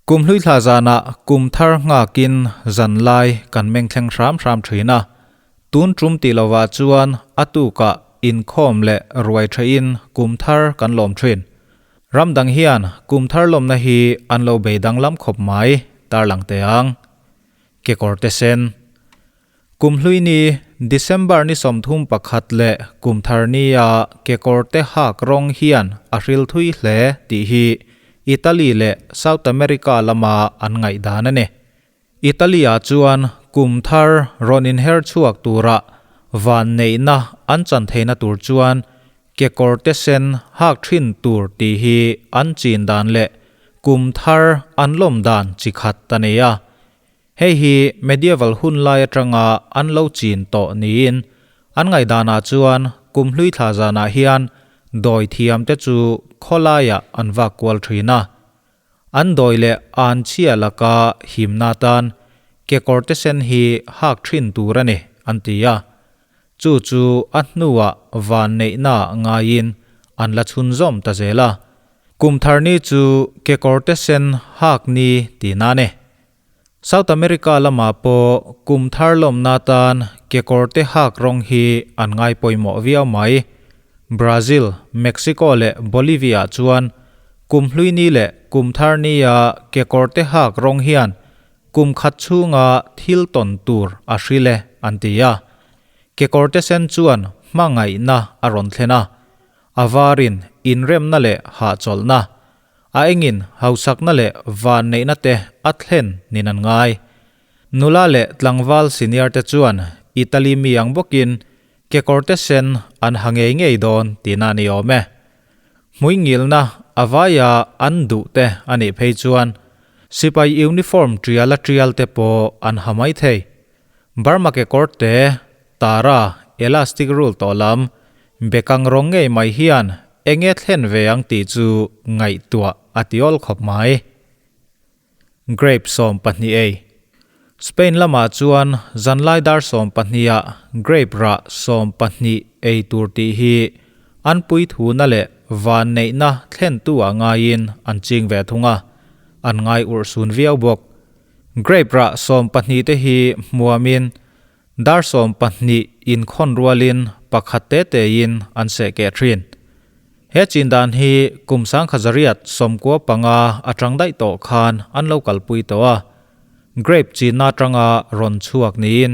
Kum hlui thla zanah kum thar nghakin zan lai kan meng thleng hram hram thin a. Tun tum tih lovah chuan a tukah inkhawm leh ruai thein kum thar kan lawm thin. Ram dang hian kum thar lawmna hi an lo bei danglam khawp mai, tarlang teh ang. Kekawr te sen. Kum hlui ni, December ni 31 leh kum thar nia kekawr te hak rawng hian a hril thui hle tih hi Italy leh South America lama an ngaihdan a ni. Italy-ah chuan kum thar rawn inher chhuak tura van neihna an chan theihna tur chuan kekawr te sen hak thin tur tih hi an chin dan leh kum thar an lawm dan chi khat a nei a. Hei hi medieval hun lai atanga an lo chin tawh niin an ngaihdanah chuan kum hlui thla zanah hian dawi thiam te chu khawlaiah an vak kual thin a. An dawi leh an chhia laka himna tan kekawr te sen hi hak thin tur a ni an ti a. Chu chu a hnuah van neihna ngaiin an la chhunzawm ta zel a. Kum thar ni chu kekawr te sen hak ni tihna a ni. South America lamah pawh kum thar lawmna tan kekawr te hak rawng hi an ngai pawimawh viau mai. Brazil, Mexico leh Bolivia chuan kum hlui ni leh kum thar nia kekawr te hak rawng hian kum khat chhunga thil tawn tur a hrilh e an ti a. Kekawr te sen chuan hmangaihna a rawn thlen a, a varin inremna leh hahchawlhna. A engin hausakna leh vanneihna te a thlen nin an ngai. Nula leh tlangval senior te chuan Italy mi ang bawkin kekawr te sen an ha ngei ngei dawn tihna a ni awm e. Hmuingilna a vaia an duh te a nih phei chuan sipai uniform tial a tial te pawh an ha mai thei. Burma kekawr te, tara, elastic rule tawh lam, bekang rawng ngei mai hian enge thlen ve ang tih chu ngaihtuah a ti awl khawp mai. Grape 12 ei. Spain lamah chuan zanlai dar 12 ah grape rah 12 ei tur tih hi an puithuna leh van neihna thlentu ah ngaiin an ching ve thung a, an ngai urhsun viau bawk. Grape rah 12 te hi hmuamin dar 12 inkhawn rualin pakhat te tein an seh keh thin. He chin dan hi kum 1995 atang daih tawh khan an lo kalpui tawh a. Grape chinna atanga rawn chhuak niin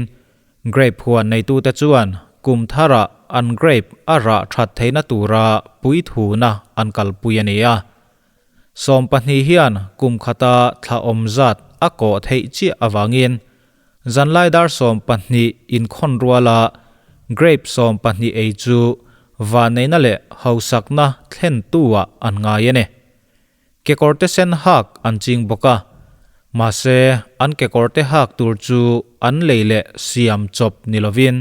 grape huan neitu te chuan kum tharah an grape a rah that theihna tura puithuna an kalpui a ni a. 12 hian kum khata thla awm zat a kawh theih chiah awangin zanlai dar 12 inkhawn ruala grape 12 ei chu vanneihna leh hausakna thlen tuah an ngai a ni. Kekawr te sen hak an ching bawk a. Mahse an kekawr te hak tur chu an lei leh siam chawp ni lovin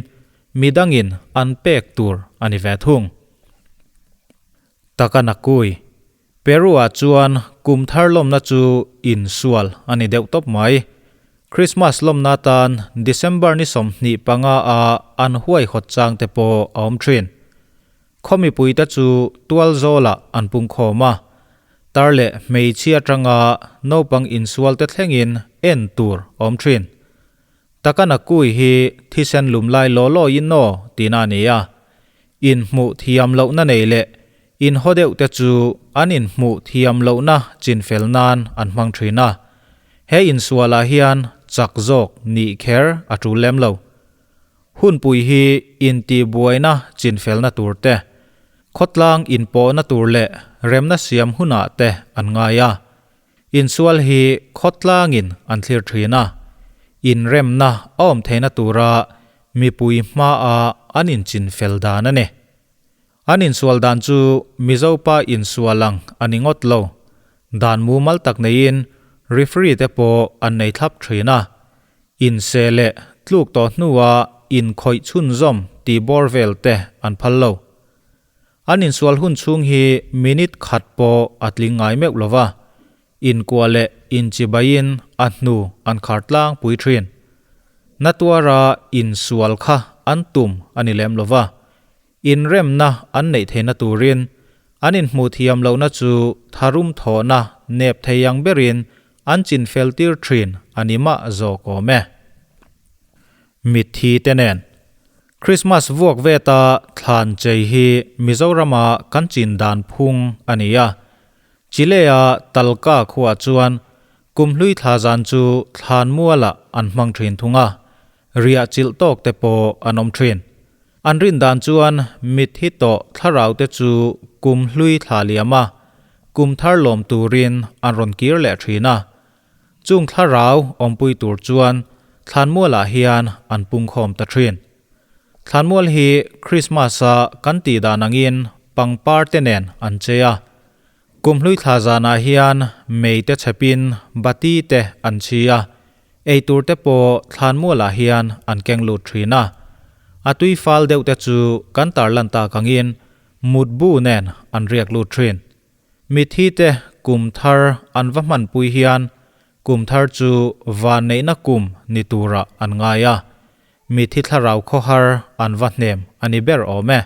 midangin an pek tur a ni ve thung. Takanakui. Peru-ah chuan kum thar lawmna chu insual a ni deuh tawp mai. Christmas lawmna tan December ni 25 a an huai hawt chang te pawh a awm thin. Khaw mipui te chu tual zawlah an pung khawm a. Tar leh hmeichhia atanga naupang insual te thlengin en tur a awm thin. Takanakui hi thisen lum lai law law in aw tihna a ni a. In hmuh thiam lohna nei leh in haw deuh te chu an in hmuh thiam lohna chin fel nan an hmang thin a. He insualah hian chak zawk nih kher a tul lem lo. Hunpui hi intibuaina chin felna tur te, khawtlang inpawhna tur leh remna siam hunah te an ngai a. Insual hi khawtlangin an thlir thin a, inremna a awm theihna tura mipui hmaa an inchin fel dan a ni. An insual dan chu Mizopa insual ang a ni ngawt lo. Dan mumal tak neiin referee te pawh an nei thlap thin a. Inse leh tluk tawh hnua inkhawih chhunzawm tih bawr vel te an phal lo. An insual hun chhung hi minute khat pawh a tling ngai meuh lova, inkua leh inchibaiin a hnu an khar tlang pui thin. Natuara insual kha an tum a ni lem lova, inremna an neih theihna turin an inhmuh thiam lohna chu tharum thawhna nep thei ang berin an chinfel tir thin a ni mah zawk awm e. Mitthi te nen Krismas vuak veta thlan chei hi Mizorama kan chin dan phung a ni a. Chile-a Talca khuaah chuan kum hlui thla zan chu thlan mualah an hmang thin thung a, riah chilh tawk te pawh an awm thin. An rin dan chuan mitthi tawh thlarau te chu kum hlui thla liam a, kum thar lawm turin an rawn kir leh thin a. Chung thlarau awmpui tur chuan thlanmualah hian an pungkhawm ta thin. Thlanmual hi Krismas-a kan tih dan angin pangpar te nen an chei a. Kum hlui thla zanah hian mei te chhepin bati te an chhi a, eitur te pawh thlanmualah hian an keng lut thin a. A tui fal deuh te chu kan tarlan tak angin mutbu nen an riak lut thin. Mithi te kum thar an va hmanpui hian kum thar chu vanneihna kum ni turah an ngai a, mithi thlarau khawhar an va hnem a ni ber awm e.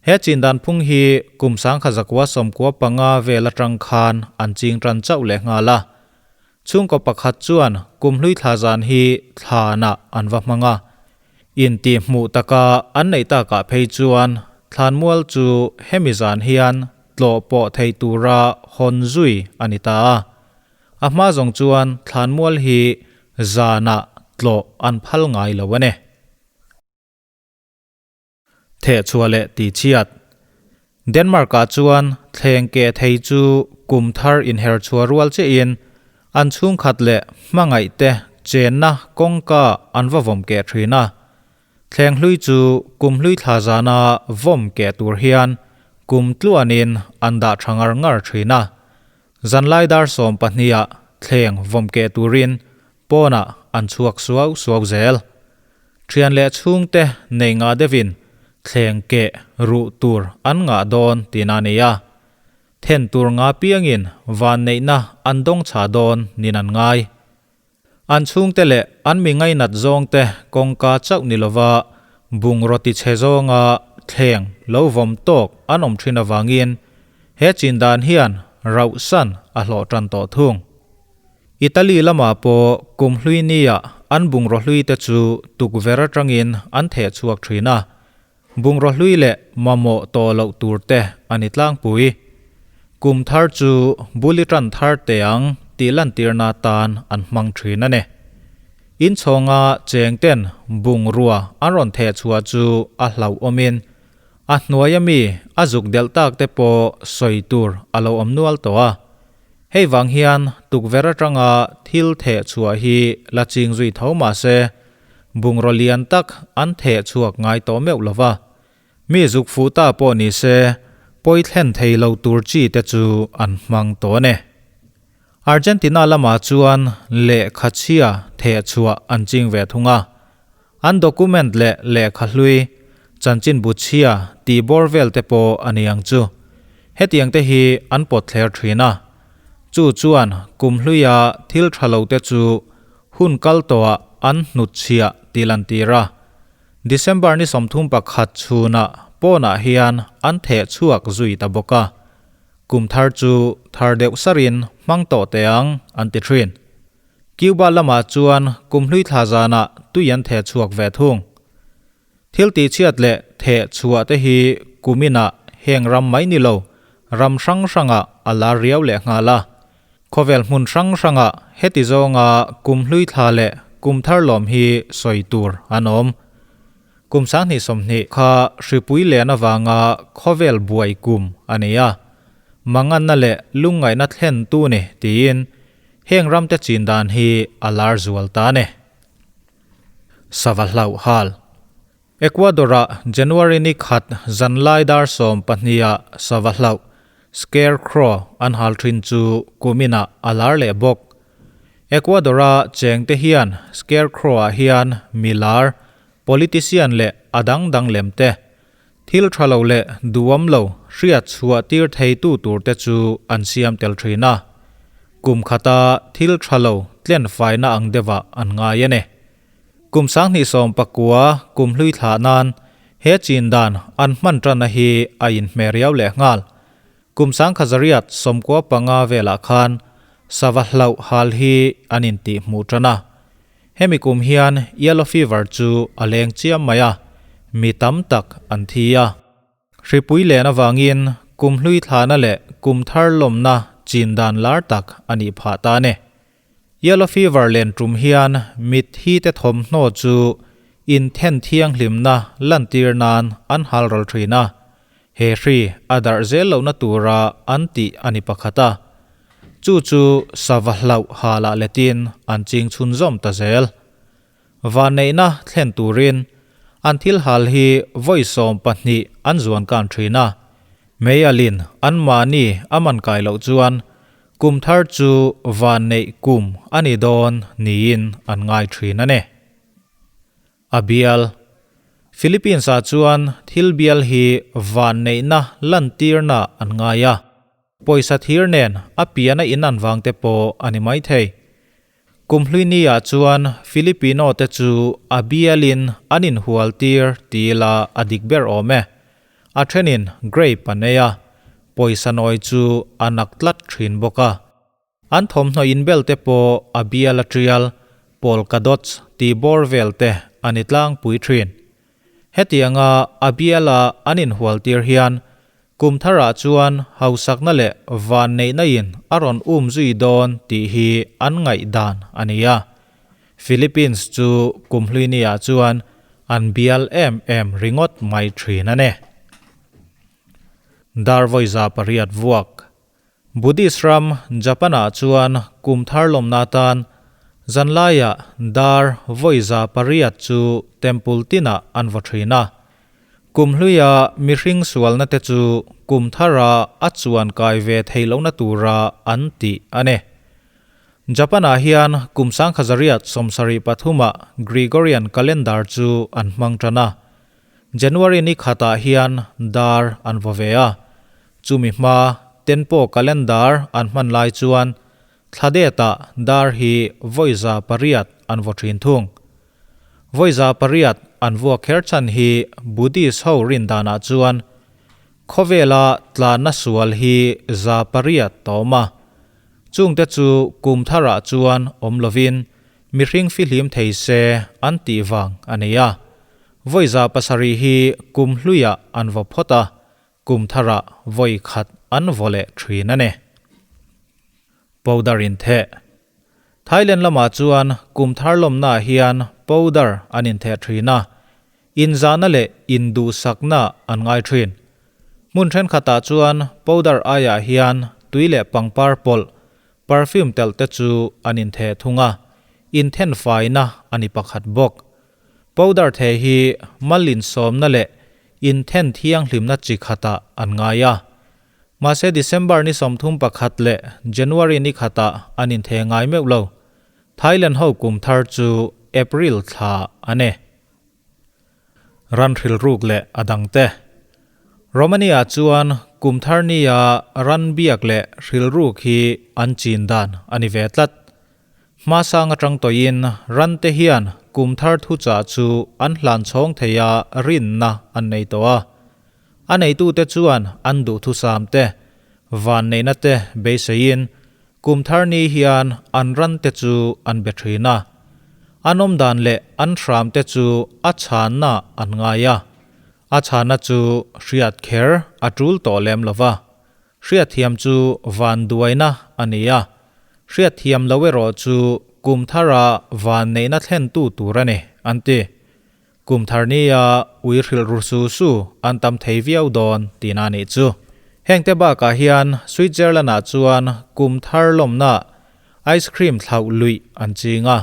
He chindan phung hi kum sangkha zakua 95 vel atang khan an ching tan chauh leh nghal a. Chhungkaw pakhat chuan kum hlui thla zan hi thlanah an va hmang a. Intihhmuh taka an neih takah phei chuan thlanmual chu hemi zan hian tlawh pawh thei tura hawn zui a ni ta a. A hma zawng chuan thlanmual hi zanah tlawh an phal ngai lo a ni. Thehchhuah leh tihchhiat. Denmark-ah chuan thleng keh thei chu kum thar inherchhuah rual chiahin an chhungkhat leh hmangaihte chenna kawngka an va vawm keh thin a. Thleng hlui chu kum hlui thla zana vawm keh tur hian kum tluanin an dah tha ngar ngar thin a. Zanlai dar 12-ah thleng vawm keh turin pawnah an chhuak suau suau zel. Thian leh chhungte nei ngah deuhin thleng keh ruh tur an ngah dawn tihna a ni a. Then tur nga piangin vanneihna an dawng chhah dawn nin an ngai. An chhungte leh an mi ngainat zawngte kawngka chauh ni lova bungraw ti chhe zawnga thleng lo vawm tawk an awm thin avangin he chin dan hian rauhsan a hlawh tan tawh thung. Italy lamah pawh kum hlui nia an bungraw hlui te chu tukverh atangin an theh chhuak thin a, bungraw hlui leh mamawh tawh loh tur te a ni tlangpui. Kum thar chu buli tan thar teh ang tih lantirna tan an hmang thin a ni. Inchhawnga cheng ten bungrua an rawn theh chhuah chu a hlauhawmin a hnuaia mi a zuk delh tak te pawh sawi tur a lo awm nual tawh a. Hei vang hian tukverh atanga thil theh chhuah hi la ching zui tho mah se, bungraw lian tak an theh chhuak ngai tawh meuh lo va. Mi zuk fuh ta pawh ni se, pawi thlen thei lo tur chi te chu an hmang tawh a ni. Argentina lamah chuan lehkha chhia theh chhuah an ching ve thung a. An document leh lehkha hlui, chanchinbu chhia tih bawr vel te pawh a ni ang chu. Hetiang te hi an pawt thler thin a. Chu chuan kum hluia thil tha lo te chu hun kal tawhah an hnut chhiah tih lan tir a. December ni 31 chhunah pawnah hian an theh chhuak zui ta bawk a. Kum thar chu thar deuh sarin hmang tawh teh ang an ti thin. Cuba lamah chuan kum hlui thla zanah tui an theh chhuak ve thung. Thil tihchhiat leh theh chhuah te hi kuminah heng ram mai ni lo, ram hrang hrangah a lar riau leh nghal a. Khawvel hmun hrang hrangah heti zawnga kum hlui thla leh kum thar lawm hi sawi tur an awm. Kum 2020 kha hripui len avanga khawvel buai kum a ni a. Manganna leh lungngaihna thlen tu ni tiin Heng ramte chin dan hi a lar zual ta a ni. Sava hlauh hal. Ecuador-ah January ni khat zanlai dar 12-ah sava hlauh, scarecrow, an hal thin chu kuminah a lar leh bawk. Ecuador-a chengte hian scarecrow-ah hian mi lar, politician leh a dang dang lemte, thil tha lo leh duhawm lo hriat chhuah tir theitu turte chu an siam tel thin a. Kum khata thil tha lo tlen faina ang deuhah an ngai a ni. Kum 2019 kum hlui thlah nan he chin dan an hman tanna hi a inhmeh riau leh nghal. Kum 1995 velah khan. Sava hlauh hal hi an intih hmuh tan a. Hemi kum hian yellow fever chu a leng chiam mai a, mi tam tak an thi a. Hripui len avangin kum hlui thlahna leh kum thar lawmna chin dan lar tak a nih phah ta a ni. Yellow fever len tum hian mitthi te thawmhnaw chu inthen thianghlimna lantir nan an hal ral thin a, he hri a darh zel lohna tura an tih a ni pakhat a. Chu chu sava hlauh halah letin an ching chhunzawm ta zel. Vanneihna thlen turin an thil hal hi vawi 12 an zuan kan thin a, mei alin anmahni a man kai loh chuan kum thar chu vanneih kum a ni dawn niin an ngai thin a ni. A bial. Philippines-ah chuan thil bial hi vanneihna lantirna an ngai a, pawisa thir nen a pian a inan vang te pawh a ni maithei. Kum hlui ni ah chuan Filipino te chu a bialin an inhual tir ti ila a dik ber awm e. A thenin grape an ei a, pawisa nawi chu a nak tlat thin bawk a. An thawmhnaw inbel te pawh a bial a tial, polka dots tih bawr vel te a ni tlangpui thin. Hetianga a biala an inhual tir hian Kum tharah chuan hausakna leh vanneihna in a rawn um zui dawn tih hi an ngaihdan a ni a. Philippines chu kum hluini ah chuan an bial em em ringawt mai thin a ni. Dar vawiza pariat vuak. Buddhist ram Japan ah chuan kum thar lawmna atan zanlaiah dar vawiza pariat chu temple tinah an vaw thin a. Kum hluia mihring sualna te chu kum thara a chuan kai ve thei lohna tura an tih a ni. Japan-ah hian kum sangkhazariat 73-ah Gregorian calendar chu an hmang tan a. January ni khatah hian dar an vaw ve a. Chumi hma Tenpo calendar an hman lai chuan thla detah dar hi vawi 800 an vaw thin thung. Vawi 800 an vuak kher chhan hi Buddhist ho rin danah chuan khawvela tlanna sual hi 800 ta awm a. Chungte chu kum tharah chuan awm lovin mihring fihlim thei se an tih vang a ni a. Vawi 700 hi kum hluiah an vaw phawt a, kum tharah vawi khat an vaw leh thin a ni. Powder intheh. Thailand lamah chuan kum thar lawmnaah hian powder an intheh thin a, inzahna leh induhsakna an ngai thin. Hmun thenkhatah chuan powder aiah hian tui leh pangpar pawlh, perfume telh te chu an intheh thung a, inthenfaina a ni pakhat bawk. Powder theh hi mal insawmna leh inthen thianghlimna chi khatah an ngai a. Mahse December ni 31 leh January ni khatah an intheh ngai meuh lo. Thailand ho kum thar chu April thla a ni. Ran hrilruk leh a dangte. Romania chuan kum thar nia ran biak leh hrilruk hi an chin dan a ni ve tlat. Hmasang atang tawhin ran te hian kum thar thuchah chu an hlan chhawng thei a rinna an nei tawh a. A neitute chuan an duhthusam te, vanneihna te beiseiin kum thar ni hian an ran te chu an be thin a. An awm dan leh an hram te chu a chhanna an ngai a. A chhanna chu hriat kher a tul tawh lem lova. Hriatthiam chu vanduaina a ni a. Hriatthiam lo erawh chu kum thara vanneihna thlentu tur a ni, an ti. Kum thar nia ui hrilh ru su su an tam thei viau dawn tihna a nih chu. Hengte bakah hian Switzerland-ah chuan kum thar lawmna ice cream thlauh luih an ching a,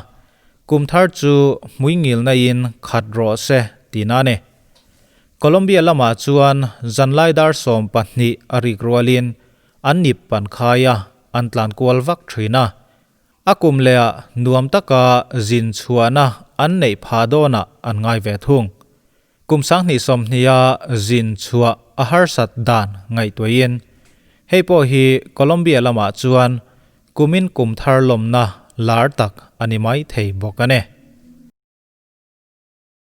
kum thar chu hmui ngilna in khat rawh se tihna a ni. Colombia lamah chuan zanlai dar 12 a rik rualin an nip an khai a, an tlan kual vak thin a. A kum lehah nuam taka zin chhuahna an neih phah dawnah an ngai ve thung. Kum 2020-a zin chhuah a harsat dan ngaihtuahin hei pawh hi Colombia lamah chuan kumin kum thar lawmna lar tak a ni mai thei bawk a ni.